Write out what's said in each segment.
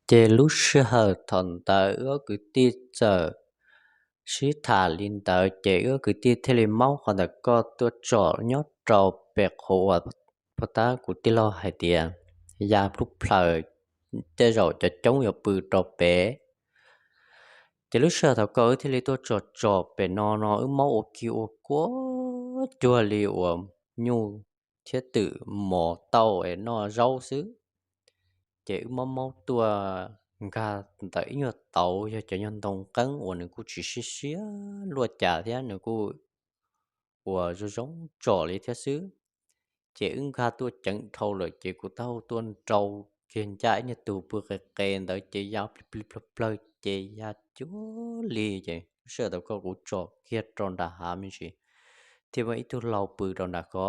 Ces lub sij hawm thaum ntawd wb ob kwv tij txawm sib tham li ntawd ces wb ob kwv tij thiaj li maub qhov ntawm ko tuaj tsom nyob rau pem qhov uas pov tab kuv tij laug hais tias ya plub plaws, tej zaum cov coob yuav pw rau pem. Ces lub sij hawm thaum ko wb thiaj li tuaj tsom tsom pem no no wb maub ua ki ua kuav cuag li uas nyuj thiab twm mos tauj es noj zaub xwb. Ces wb maub maub tuaj nkag ntawm ib nyuag tauv yog cov nyuag ntoo qeeb uas nws kuj tsis siab siab luaj cas thiab nws kuj uas zoo zoo tsom li thiab xwb. Ces wb nkag tuaj ceev dhau lawm ces kuv taub hau tuaj nrau kiag ncaj ib niag tug pw qe qe ntawd ces ya plig plig plawg plawg ces ya cuag li ces lub sij hawm thaum ko kuv tsom kiag rau nram hav me ntsis thiaj muaj ib tug hlau pw rau nram ko.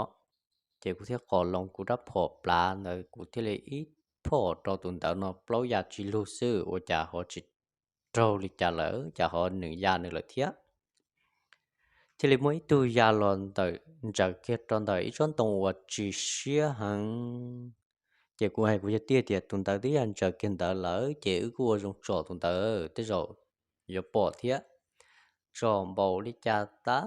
Ces kuv thiaj qos loo kuv rab phom plav ntawd kuv thiaj li ib phom rau tus ntawd no plaub ya tsis lug xwb ua cas ho tsis raug li cas lawm cas ho nws ya nws lawm thiab. Thiaj li muaj ib tug ya los ntawm ntsaws kiag rau ntawm ib tsob ntoo uas tsis siab heev. Ces kuv hais kuv yog tij tias tus ntawd twb ya ntsaws kiag ntawd lawm ces wb kuj ua zoo tsom tus ntawd tej zaum yuav pom thiab. Tsom npaum li cas tag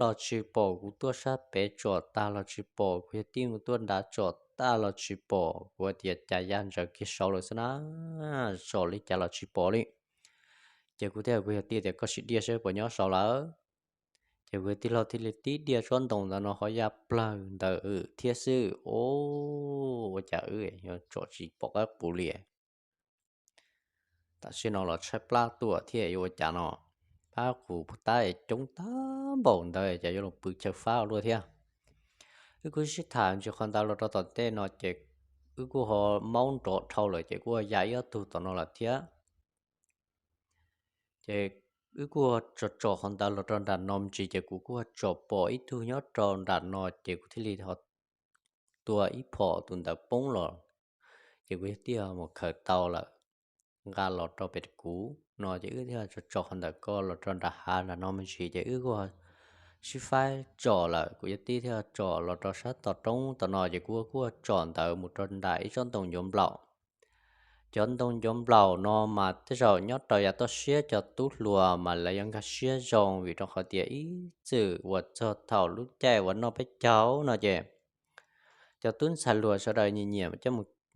los tsis pom, kuv tuaj sab pem tsom tag los tsis pom, kuv yog tij mus tuaj nrad tsom tag los tsis pom, kuv tias cas ya ntsaws kiag saud lawm xwb na. Tsom li cas los tsis pom li. Ces kuv thiaj kuv yog tij tias koj sim diaj saib puas nyob saud lawm. Ces kuv yog tij laug thiaj li tib diaj tsob ntoo ntawd no ho ya plawg ntawd thiab xwb. Ua cas wb yuav tsom tsis pom qab qus li. Tam sim no los tshaib plab tuaj thiab yuav ua cas no. Pab qus pug tab es coob tag npaum ntawd cas yuav los pw chaw fab ua luaj thiab. Wb kuj sib tham ntsis qhov ntawd los rau tom ntej no ces wb kuj ho maub nrov dhau lawm ces kuj ya ib ob tug tom no lawm thiab. Ces wb kuj tsom tsom qhov ntawd los rau nram no me ntsis ces kuv kuj tsom pom ib tug nyob rau nram no ces kuv thiaj li ho tua ib phom tus ntawd poob los. Ces kuv yog tij mus khaws tau lawm, nqa los rau pem kuv no ces wb thiaj tsom tsom qhov ntawm ko los rau nram hav nram no me ntsis ces wb kuj sib faib tsom lawm, kuv yog tij thiaj tsom los rau sab tom roob tom no ces kuv kuj tsom ntawd mus rau nram ib tsob ntoo ncuav nplaum. Cov ntoo ncuav nplaum no mas tej zaum nyob rau yav toj siab cov tub hluas mas lawv yuav nkag siab zoo vim rau qhov tias ib txwm uas txog thaum lub caij uas noj peb caug no ces cov tub ntxhais hluas sawv daws nyiam nyiam coj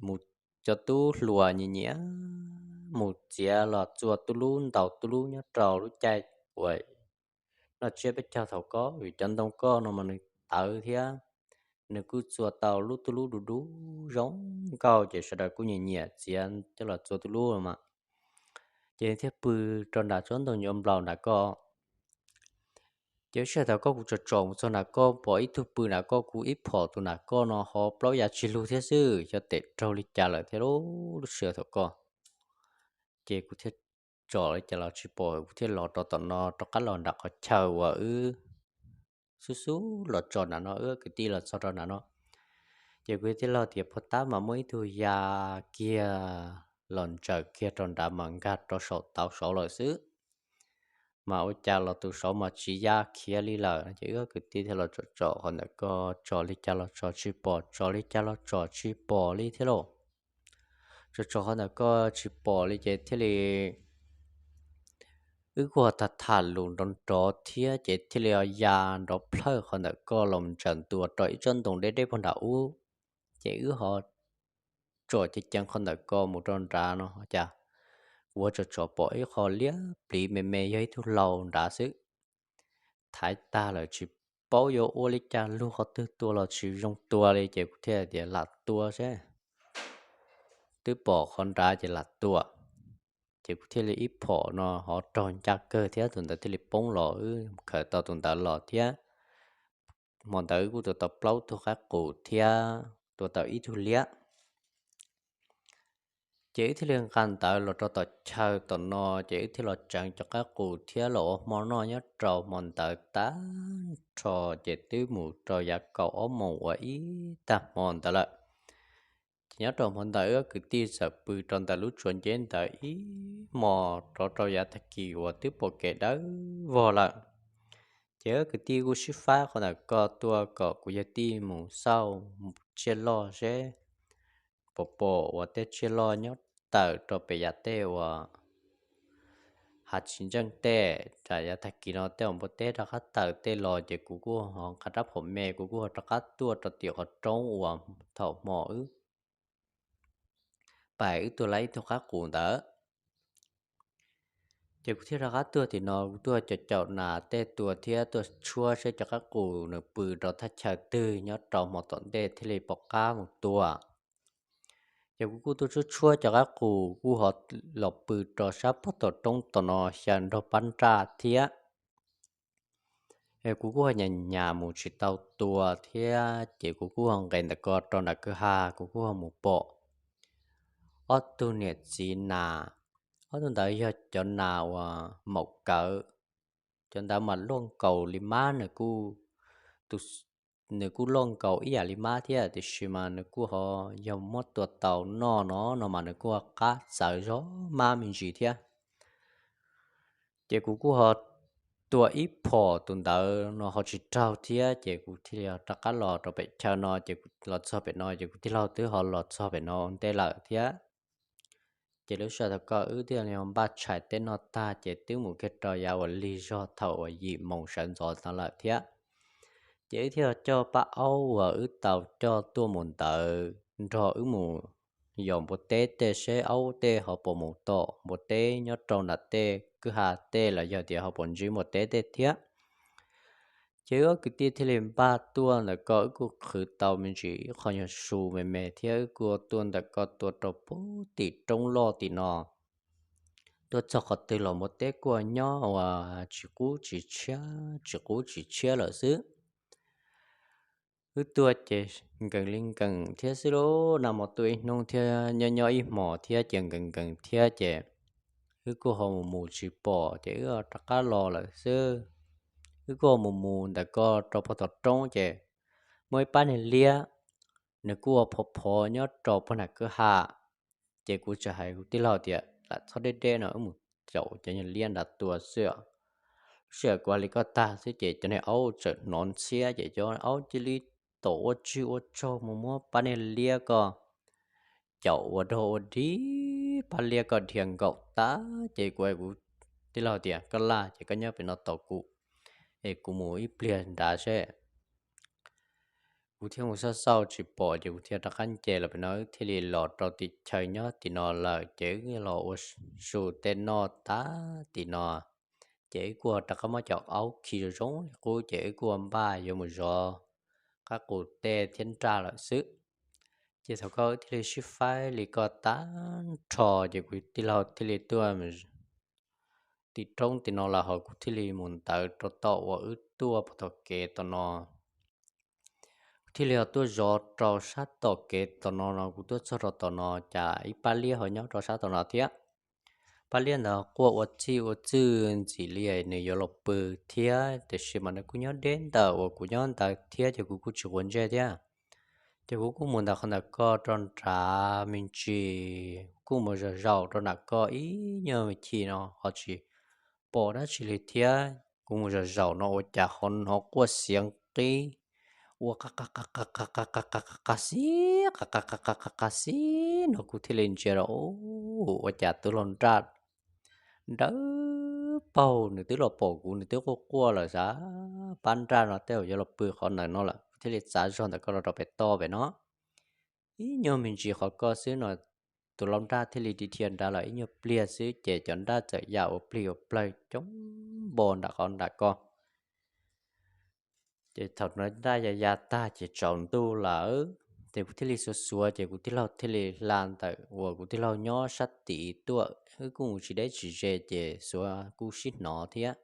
mus, cov tub hluas nyiam nyiam mus txiav los txua tub lub ntaus tub lub nyob rau lub caij uas noj tsiab peb caug thaum ko vim cov ntoo ko no mas nws tawv thiab nws kuj txua tau lub tub lub du du zoo nkauj ces sawv daws kuj nyiam nyiam txiav coj los txua tub lub mas. Ces thiaj pw rau nram tsob ntoo ncuav nplaum nram ko. Ces lub sij hawm thaum ko kuv tsom tsom mus txog nram ko pom ib tug pw nram ko, kuv ib phom tus nram ko no ho plaub ya tsis lug thiab xwb, xyov tes raug li cas lawm thiab lub sij hawm thaum ko. Ces kuv thiaj tsom li cas los tsis pom, kuv thiaj los rau tom no rov qab los nram qhov chaw uas wb xub xub los tso nram no, wb kwv tij los txog rau nram no. Ces kuv thiaj laug tias puag tab mas muaj ib tug ya kiag los ntsaws kiag rau nrad mas nkag rau saum tauv saud lawm xwb. Mas ua cas los tus saud mas tsis ya khiav li lawm no ces wb kwv tij thiaj los tsom tsom qhov ntawm ko, tsom li cas los tsom tsis pom, tsom li cas los tsom tsis pom li thiab lauj. Tsom tsom qhov ntawm ko tsis pom li ces thiaj li wb kuj tham tham lus nrov nrov thiab ces thiaj li ya nrov plhawj qhov ntawm ko los ntsaws ntua rau ib tsob ntoo deb deb puag nram ub. Ces wb ho tsom ceev ceev qhov ntawm ko mus rau nrad no cas kuv tsom tsom pom ib qho liab pliv me me yog ib tug hlau nrad xwb. Thaiv tag lawm tsis paub yuav ua li cas, lug qhov twg tua los tsis zoo tua li ces kuv thiaj tias lam tua seb, twb pom qhov nrad ces lam tua. Ces kuv thiaj li ib phom no ho raug ncaj kawg thiab tus ntawd thiaj li poob los, wb khaws tau tus ntawd los thiab. Hmo ntawd wb kuj tua tau plaub tug qaib qus thiab tua tau ib tug liab. Ces wb thiaj li nqa ntawd los rau tom chaw tom no ces wb thiaj los tseev cov qaib qus thiab los ua hmo noj nyob rau hmo ntawd tag nrho. Ces twb mus rau yav kaum ob moos uas ib tag hmo ntawd lawm. Ces nyob rau hmo ntawd wb kwv tij txawm pw rau ntawm lub tsuas nceb ntawd ib hmos rov rau yav tag kis uas twb pom kev dawb vog lawm. Ces wb kwv tij kuj sib faib qhov ntawm ko tuaj kom kuv yog tij mus xauj tsiaj loj seb pom pom uas tej tsiaj loj nyob tawm rau pem yav tej uas hav tsis ntseej tej, tsam yav tag kis no tej uas npua teb rov qab tawm tej los ces kuv kuj ho nqa rab phom me, kuv kuj ho rov qab tuaj rau tim qhov roob uas thaum hmo wb pais wb tuaj laib ib tug qab qus ntawd. Ces kuv thiaj rov qab tuaj tim no, kuv tuaj caum caum nas tej tua thiab tuaj tshuab seb cov qab qus nws pw rau thaj chaw twg nyob rau hmo tom ntej thiaj li pom qab mus tua. Ces kuv kuj tuaj tshuab tshuab cov qab qus kuj ho los pw rau sab pob tom roob tom no xyaw nrog pab nraj thiab. Kuv kuj ho nyas nyas mus tsis tau tua thiab ces kuv kuj ho nqes ntawm ko rau nram kwj ha, kuv kuj ho mus pom ob tug niam txiv nas. Ob tug ntawd yog cov nas uas maum kawv, cov ntawd mas luaj nkaus li mab, nws kuj loj nkaus ib yam li mab thiab tiam sis mas nws kuj ho yog muab tua tau noj no no mas nws kuj ho qab txawv zog mab me ntsis thiab. Ces kuv kuj ho tua ib phom tus ntawd no ho tsis raug thiab ces kuv thiaj li rov qab los rau pem chaw no ces kuv los txog pem no ces kuv tij laug twb ho los txog pem no ua ntej lawm thiab. Ces lub sij hawm thaum ko wb thiaj li npaj tshais tej noj tag ces twb mus kiag rau yav uas lig zog thaum uas yim moos sawv ntxov no lawm thiab. Ces wb thiaj coj pab aub uas wb tau coj tuaj mus ntawd nrog wb mus yos npua teb tej seb aub tej ho puas mus tom npua teb nyob rau nram tej kwj ha tej los yog tias ho puas ntsib npua teb tej thiab. Ces wb ob kwv tij thiaj li npaj tuaj ntawm ko, wb kuj qhwv tau me ntsis ib qho nyuag su me me thiab wb kuj tuaj ntawm ko tua rau pem tim roob loj tim no. Tuaj txog qhov twg los npua teb kuj nyob uas tsis qub tsis tshiab tsis qub tsis tshiab lawm xwb. Wb tuaj ces nkees li nkees thiab xwb lauj, nag hmo tuaj ib hnub thiab nyob nyob ib hmos thiab ces nkees nkees thiab ces wb kuj ho mus mus tsis pom ces wb rov qab los lawm xwb. Wb kuj ho mus mus ntawm ko rau pem tom roob ces muaj ib pab niag liab, nws kuj ua phov phov nyob rau pem nram kwj ha. Ces kuv txawm hais kuv tij laug tias lam txhob deb deb no, wb mus caum cov niag liab nrad tua xwb. Lub sij hawm kuv hais li ko tag xwb ces cov niag aub txawm hnov ntxhiab ces cov aub cia li tom ua tsig ua tsaug mus muab pab niag liab ko caum ua dog ua dig, pab liab ko dhia nkaum tag ces kuv hais kuv tij laug tias koj laj ces koj nyob pem no tos kuv es kuv mus ib pliag nrad seb. Kuv thiaj mus xauj xauj tsis pom ces kuv thiaj rov qab nce los pem no, wb thiaj li los rau tim chaw nyob tim no lawm ces wb los ua su tej noj tag tim no. Ces wb kuj rov qab muab cov aub khi zoo zoo li qub ces wb kuj npaj yuav mus zov qab qus tej thiab nraj lawm xwb. Ces thaum ko wb thiaj li sib faib li ko tag nrho ces kuv tij laug thiaj li tuaj tim roob tim no lawm ho kuv thiaj li mus ntawd rau tom uas wb tuaj pem tom kev tom no. Kuv thiaj li ho tuaj zov rau sab tom kev tom no no, kuv tuaj txog rau tom no cas ib pab liab ho nyob rau sab tom no thiab. Pab liab ntawd quaj ua txij ua txwj ntxim li nws yuav los pw thiab tiam sis mas nws kuj nyob deb ntawm uas kuv nyob ntawd thiab ces kuv kuj tsis quav ntsej thiab. Ces kuv kuj mus ntawm qhov ntawm ko rau nrad me ntsis, kuj mus zaum zaum rau nram ko ib nyuag me chim no ho tsis pom dab tsi li thiab. Kuv mus zaum zaum no ua cas ho hnov quaj xiav qib ua qa qa qa qa qa qa qa qa qa xib qa qa qa qa qa qa xib no kuv thiaj li ntsia rau, ua cas tus lau nraj nrawv paug nws twb los pom kuv, nws twb quaj quaj lawm xav, pab nraj no tej zaum yuav los pw qhov ntawm no lawm. Kuv thiaj li txav zog ntawm ko los rau pem toj pem no ib nyuag me ntsis qhov ko xwb no, tus lau nraj thiaj li dhia nrad lawm ib nyuag pliag xwb ces cov nraj txawm ya ua plig ua plawg coob npo nram qhov nram ko. Ces thaum no nraj ya ya tag ces tsaus ntuj lawm, ces kuv thiaj li xuav xuav ces kuv tij laug thiaj li hla ntawm uas kuv tij laug nyob sab tid tuaj, wb kuj mus tsis deb tsis ze ces xuav kuj sib hnov thiab.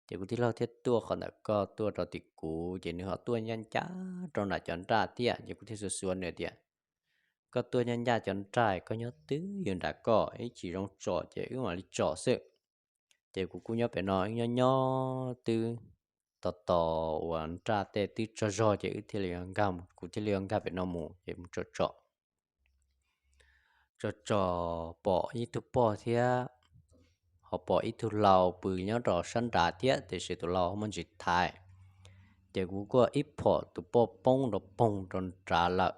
Ces kuv tij laug thiaj tuaj qhov ntawm ko tuaj rau tim kuv ces nws ho tuaj ncaj ncaj rau nram cov nraj thiab ces kuv thiaj xuav xuav nws tias, koj tuaj ncaj ncaj cov nraj, koj nyob twj ywm nram ko, ib chim zoo tsom ces wb mam li tsom xwb. Ces kuv kuj nyob pem no wb nyob nyob twb tos tos uas nraj tej twb tsaug zog ces wb thiaj li nkag, kuv thiaj li nkag pem no mus ces mus tsom tsom tsom tsom pom ib tug poj thiab ho pom ib tug lau pw nyob rau sab nrad thiab tiam sis tus lau muaj ntsis thaiv. Ces kuv kuj ib phom tus poj poob rau poog rau nrad lawm.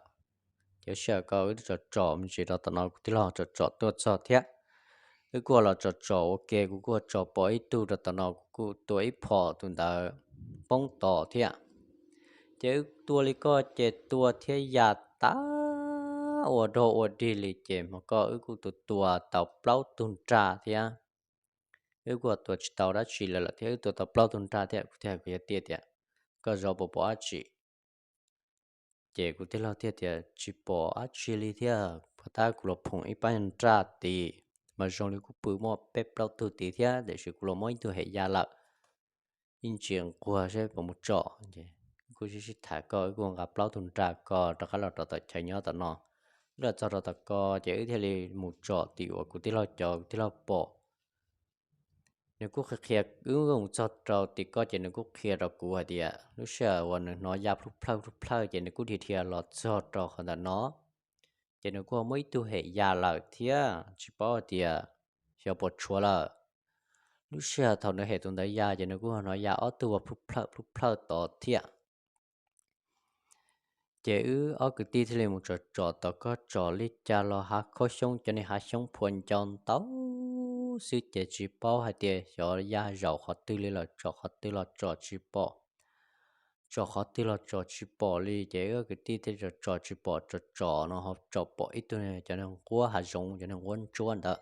Ces lub sij hawm ko wb tsom tsom me ntsis rau tom no, kuv tij laug tsom tsom tuaj txog thiab. Wb kuj los tsom tsom ua ke, kuv kuj tsom pom ib tug rau tom no, kuv kuj tua ib phom, tus ntawd poob tod thiab. Ces wb tua li ko ces tua thiab ya tas ua dog ua dig li, ces hmo ko wb kuj tua tua tau plaub tug nraj thiab. Wb kuj tua tsis tau dab tsi lawm thiab, wb tua tau plaub tug nraj thiab. Kuv thiaj hais kuv yawg tij tias, koj zov puas pom dab tsi? Ces kuv tij laug thiaj tias tsis pom dab tsi li thiab, puag ta kuv los phoom ib pab nraj tid, mas zoo li kuj pw muaj peb plaub tug tid thiab, tiam sis kuv los muab ib tug hem ya lawm. Ib ntsis nquag seb puas mus tsom. Ces kuj sib sib tham ko, wb kuj nqa plaub tug nraj ko rov qab los rau tom chaw nyob tom no. Wb los txog rau tom ko ces wb thiaj li mus tsom tim uas kuv tij laug cov, kuv tij laug pom. Nws kuj qhia qhia, wb mus txog rau tim ko ces nws kuj qhia rau kuv hais tias lub sij hawm uas nws hnov ya plhub plhawj plhub plhawj ces nws kuj dhia dhia los txog rau qhov ntawm no. Ces nws kuj muab ib tug hem ya lawm thiab, tsis paub hais tias xyov puas tshuav lawm. Lub sij hawm thaum nws hem tus ntawd ya ces nws kuj hnov ya ob tug ua plhub plhawj plhub plhawj tod thiab. Ces wb ob kwv tij thiaj li mus tsom tsom tom ko, tsom li cas los hav khaub xyoob, cov niag hav xyoob phua ncau ntau xwb ces tsis paub hais tias xyov ya zaum qhov twg li lawm, tsom qhov twg los tsom tsis pom. Tsom qhov twg los tsom tsis pom li, ces wb ob kwv tij thiaj tsom tsom tsis pom, tsom tsom no ho tsom pom ib tug cov niag nquab hav zoov, cov niag nquab ntsuab ntawd.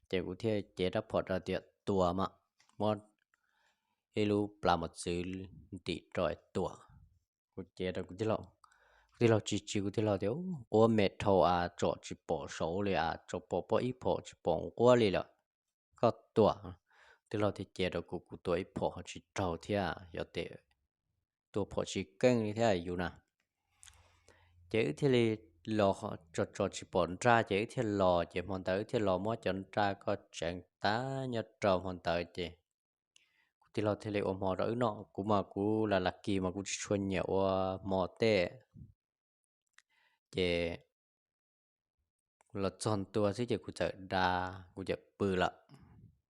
Ces kuv thiaj cev rab phom rau tias tua mas, muab ib lub plas mos txwv ntim rau tua. Kuv cev rau kuv tij laug, kuv tij laug tsis tsis, kuv tij laug tias, nquab me dhau a, tsom tsis pom saud li a, tsom pom poj ib phom tsis pom nquab li lawm, koj tua. Tij laug thiaj cev rau kuv, kuv tua ib phom ho tsis raug thiab, yog tias tua phom tsis keej li thiab yus na. Ces wb thiaj li los, tsom tsom tsis pom nraj ces wb thiaj los, ces hmo ntawd wb thiaj los muab cov nraj ko tseev tag nyob rau hmo ntawd ces kuv tij laug thiaj li ua hmo rau wb noj. Kuv mas kuv lam lam kis mas kuv tsis tshua nyiam ua hmo tej. Ces los txog ntua xwb ces kuv txawm da, kuv txawm pw lawm.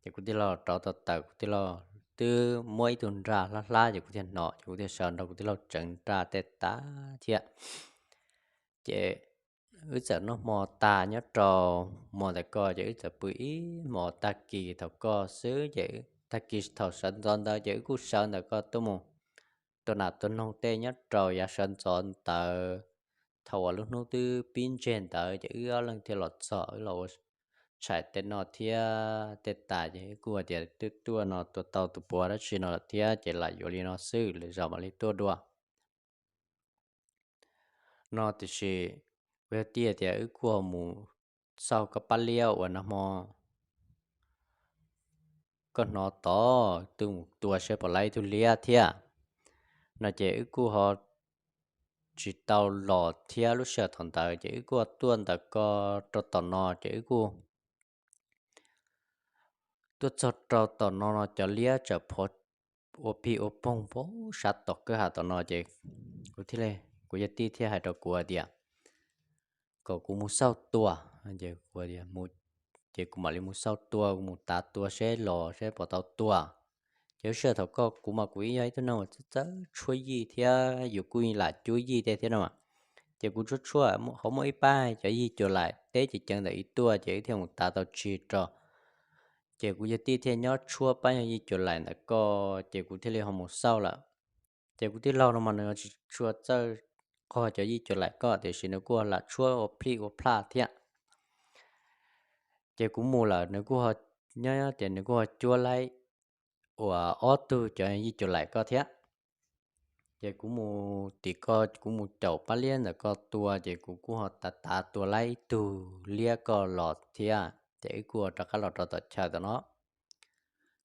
Ces kuv tij laug rauv tau taws, kuv tij laug twb muab ib tug nraj hlab hlab ces kuv thiaj hnov, ces kuv thiaj sawv nrog kuv tij laug tseev nraj tej tag thiab. Ces wb txawm noj hmo tag nyob rau hmo ntawd ko ces wb txawm pw ib hmos tag kis thaum ko xwb ces tag kis thaum sawv ntxov ntawd ces wb kuj sawv ntawm ko tuaj mus tua nas tua noog tej nyob rau yav sawv ntxov ntawd. Thaum uas lub hnub twb pib ntseg ntawd ces wb ob leeg thiaj los txog, wb los ua tshais tej no thiab tej tas ces wb kuj hais tias twb tuaj no tua tau tus puav dab tsi no lawm thiab ces lam yuav li no xwb, lwm zaus mam li tuaj dua no. Tiam sis kuv yog tias wb kuj ho mus xauj koj pab liab uas nag hmo koj hnov tod, twb mus tua saib puas laib ib tug liab thiab no ces wb kuj ho tsis tau los thiab. Lub sij hawm thaum ntawd ces wb kuj ho tuaj ntawm ko rau tom no ces wb kuj tuaj txog rau tom no no cov liab txawm phov ua pig ua poog pag sab tom kwj ha tom no ces kuv thiaj li, kuv yawg tij thiaj hais rau kuv hais tias kom kuv mus xauj tua. Ces kuv tias, ces kuv mam li mus xauj tua, kuv mus tav tua seb los seb puas tau tua. Ces lub sij hawm thaum ko kuv mas kuv yog ib tug neeg uas txawj tshuab yij thiab yus kuj lam cuab yij tej thiab no. Ces kuv tshuab tshuab ho muaj ib pab cov yij cuas laim teb ceev ceev ntawm ib tuaj ces wb thiaj mus tav tau tsig rau. Ces kuv yawg tij thiaj nyob tshuab pab yog yij cuas laim ntawm ko, ces kuv thiaj li ho mus xauj lawm. Ces kuv tij laug no mas nws tsis tshua txawj qog cov yij cuas laim ko tiam sis nws kuj lam tshuab ua plij ua plaj thiab. Ces kuv mus lawm nws kuj ho nyob ces nws kuj ho cuab laib uas ob tug cov yij cuas laim ko thiab. Ces kuv mus tim ko, kuv mus caum pab liab ntawm ko tua ces kuv kuj ho tav tav tua laib ib tug liab ko los thiab ces wb kuj ho rov qab los rau tom chaw tom no.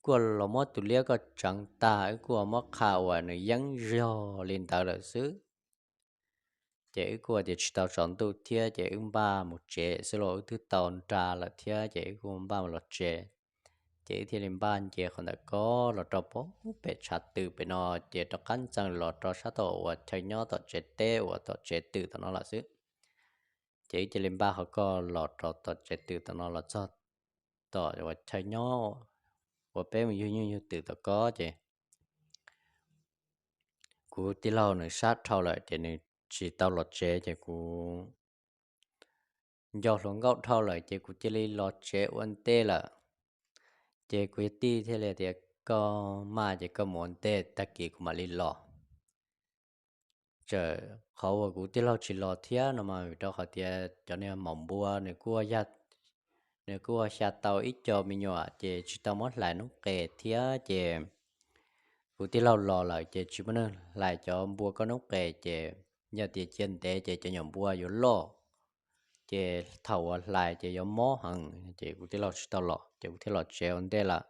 Kuj los muab tus liab ko tseev tag wb kuj ho muab qha uas nws yeeb zog li ntawd lawm xwb. Ces wb kuj tias tsis tau tsaus ntuj thiab ces wb npaj mus tsev xwb los wb twb tau nra lawm thiab ces wb kuj npaj mus los tsev. Ces wb thiaj li npaj nce qhov ntawm ko los rau pem tshav tw pem no, ces rov qab ntxeev los rau sab tom uas chaw nyob tom tsev teb uas tom tsev twm tom no lawm xwb. Ces wb cia li npaj qhov ko los rau tom tsev twm tom no los txog tom uas chaw nyob uas peb mus yug nyuj yug twm tom ko ces kuv tij laug nws sab dhau lawm ces nws tsis tau los tsev ces kuv nco hluas nkauj dhau lawm ces kuv cia li los tsev ua ntej lawm. Ces kuv yawg tij thiaj li tias, Koj maj ces koj mus ua ntej, tag kis kuv mam li los. Txawm qhov uas kuv tij laug tsis los thiab no mas vim rau qhov tias cov niag maum npua nws kuj, nws kuj xya tau ib co me nyuam ces tsis tau muab hlais noob qes thiab ces kuv tij laug los lawm ces tsis muaj neeg hlais cov npua koj noob qes ces yog tias cia ntev ces cov nyuam npua yuav loj, ces thaum uas hlais ces yuav mob heev ces kuv tij laug tsis tau los ces kuv thiaj los tsev ua ntej lawm.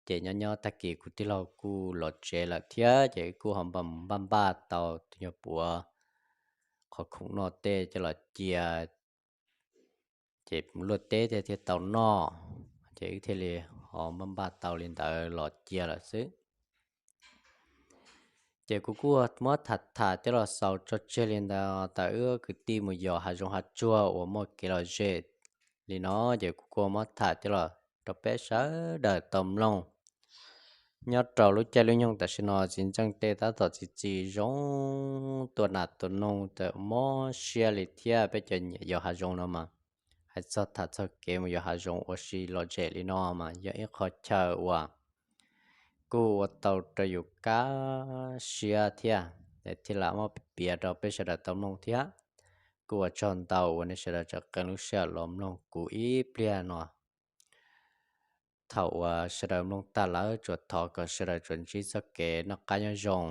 Ces nyob nyob tag kis kuv tij laug kuj los tsev lawm thiab ces kuj ho npaj npaj tau tus nyuag puav qhov khoom noj tej coj los cia, ces luaj teb thiaj thiaj tau noj, ces wb thiaj li ho npaj npaj tau li ntawd los cia lawm xwb. Ces kuv kuj muab tham tham coj los xaus tso tseg li ntawd tas wb kwv tij mus yos hav zoov hav tsuag uas muaj kev lom zem li no, ces kuv kuj muab tham coj los rau peb sawv daws tau mloog. Nyob rau lub caij lub nyoog tam sim no txiv ntxawm tej tab tom txi txiv zoo, tua nas tua noog txawm mob siab li thiab. Peb cov nyiam yos hav zoov no mas hais txog tham txog kev mus yos hav zoov ua si lom zem li no mas yog ib qho chaw uas kuj ua tau rau yus kaj siab thiab, thiaj li muab piav rau peb sawv daws tau mloog thiab. Kuj ua tsaug ntau uas nej sawv daws tseem qee lub sij hawm los mloog kuv ib pliag no. Thaum uas sawv daws mloog tag lawm tsuas thov kom sawv daws tsuas ntsib txoj kev noj qab nyob zoo.